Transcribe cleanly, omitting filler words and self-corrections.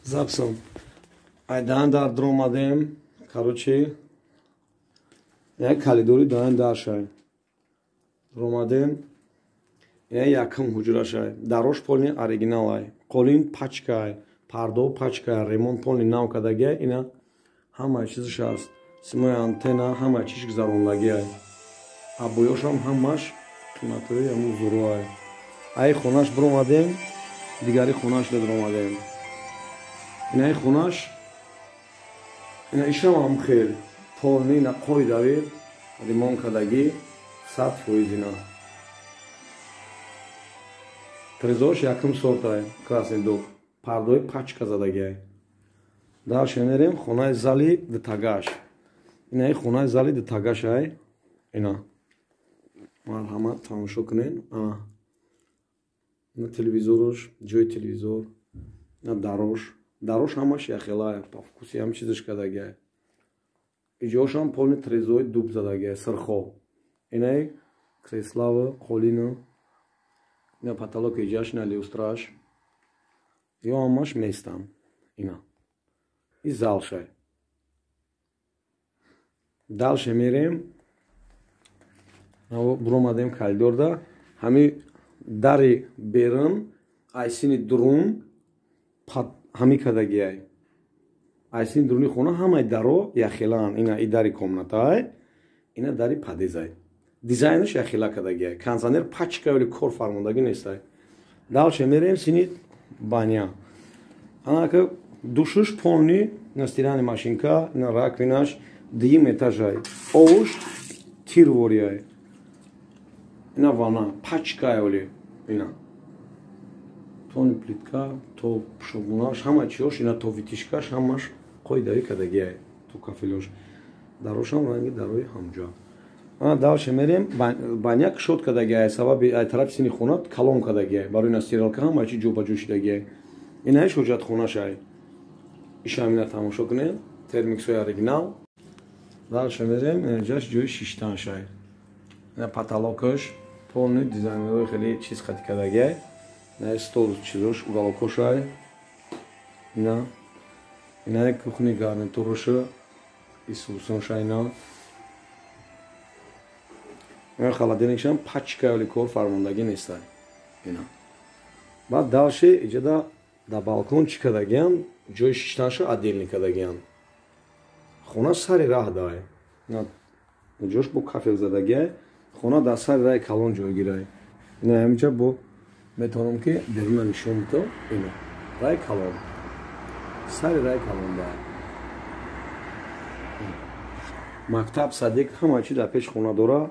Записом. Айдан дар дромадем. Короче, як коридори даҳан дар шай. Дромадем. Якум ҳуҷрашай. Дарош полный оригиналай. Қолин пачкай, пардо пачкай, ремонт полный нав кардагиай. Ина ҳамаи чизаш аст. Симои антенна ҳамаи чиз гузарондагиай. Обоёшам ҳамаш қиматҳои ҳамун зуруай. Ай хонаш биромадем, дигари хонаш даромадем. Инаи хонаш, ина ишам ҳам хел полный на қоидави ремонт кардагӣ 100% ина. Трезорш якум сортай, красный дуб, пардои пачка задагиай. Дальше мерем хонаи зали дутагаш. Инаи хонаи зали дутагашай. Ина. Марҳамат, тамошо кунед. На телевизорош, ҷои телевизор, на дарош. Дарош ҳамаш яхелай, по вкуси ҳам чизаш кардагиай. Иҷошам полный трезои дуб задагиай, сирхо. Инаи креслава, қолина, ина потолок иҷаш, ина люстраш. Ё ҳамаш местам. Ина. И залшай. Дальше мерем. Буромадем коридорда. Ҳами дари берун, айсини дурун ҳами кардагиай. Айсини дуруни хона ҳамаи даро яхелаанд. Ина и дари комнатаай, ина дари подъездай. Дизайнаш яхела кардагиай. Кондиционер пачка вали кор фармондагӣ нестай. Дальше мерем сини баня. Анака душуш полный, на стиральная машинка, на раковинаш, дуюм этажай. Овуш тирвориай. Ина ванна, пачкай оли. Ина. Тони плитка, то шобунаш, ҳама чиёш, ина то витишкаш, ҳамаш қоидави кардагиай. То кафелёш. Дарошам ранги дарои ҳамҷо. Ана дальше мерем, баня кушод кардагиай, сабаби ай тарафи сини хона калон кардагиай. Барои на стиралка ҳама чи ҷо ба ҷо шидагиай. Инаи ҳоҷатхонашай. Ишам ина тамошо кунед, термиксои оригинал. Дальше мерем, ҷаш ҷои шиштаншай. Ина потолокаш полный дизайнерои хеле чиз хати кардагиай. Ина стол чизош уголокошай. Ина ина кухни гарнитураша исусоншай ина. Ина холодильникшам пачка вали кор фармондагӣ нестай. Ина. Баъд дальше иҷода дар балкон чӣ кардагиан, ҷои шиштанша отдельный кардагиан. Хона сари раҳ дай. Ина ҷош бо кафел задагиай. Хона дар сари раҳи калон ҷойгирай. Ина ҳаминҷа бо метавонам ки беруна нишон бидам. Ина раҳи калон. Сари раҳи калон дай. Мактаб, садик ҳама чи дар пеши хона дора.